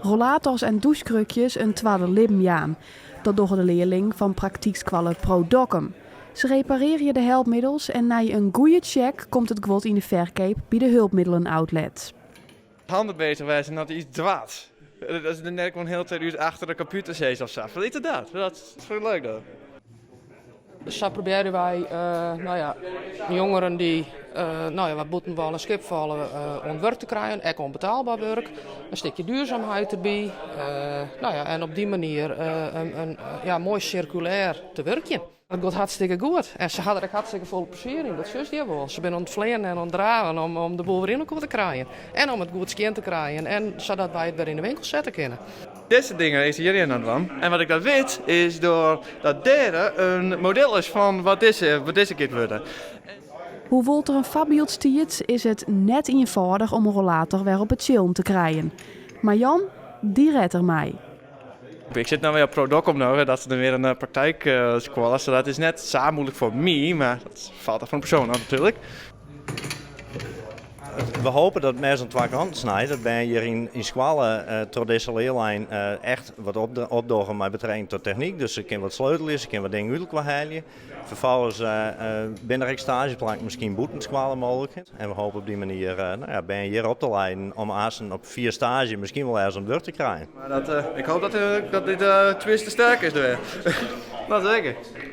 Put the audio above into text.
Rollators en dûskrukjes in twadde libben jaan. Dat dogge de learlingen fan praktykskoalle Pro Dokkum. Se reparearje de helpmiddels en nei in goede check komt it guod yn de ferkeap by de hulpmiddelenoutlet. Handen bezig wêze en dat iets docht. Dat is net gewoan hiele tiid achter de kompjûter sizze of sa. Ferlit dat. Dat is leuk dan. Sa probearje wy nou ja, jongeren dy't nou ja, wat bûten wâl en skip falle oan it wurk te krijen, ek oan betaalber wurk. In stikje duurzaamheid derby. Nou ja, en op dy manier in, ja, moai sirkulêr te wurkjen. It giet hartstikke goed. En se ha der ek hartstikke folle plezier yn, dat sjochst hjir wol. Se binne oan it fleanen en oan it draven om de boel wer yn elkoar te krijen. En om it goed skjin te krijen en sadat wy it wer yn de winkel sette kinne. Dizze dingen is hjir oan it dwaan. En wat ik dat wit is doordat dêr in model is fan wat dizze giet wurde. Hoewol't der in foarbyld stiet, is it net ienfâldich om in rollator wer op it tsjillen te krijen. Mar Jan, dy rêdt er mei. Ik sit no wer op Pro Dokkum no, dat is dan wer in praktykskoalle, so dat is net sa muoilik foar my, mar dat falt der fan de persoan ôf natuerlik. We hoopje dat it mes oan twa kanten snijt. Dat bern hjir yn skoalle troch dizze learlijn echt wat opdogge mei betrekking tot technyk. Dus se kinne wat sleutelje, se kinne wat dingen út elkoar helje. Ferfolgens binne der ek staazjeplakken miskien bûten skoalle mooglik. En we hoopje op dy manier nou ja, bern hjir op te leiden om aansten op fia staazje miskien wol ergens oan it wurk te krijen. Mar dat, ik hoop dat dit twist te sterk is der wer. Dat seker.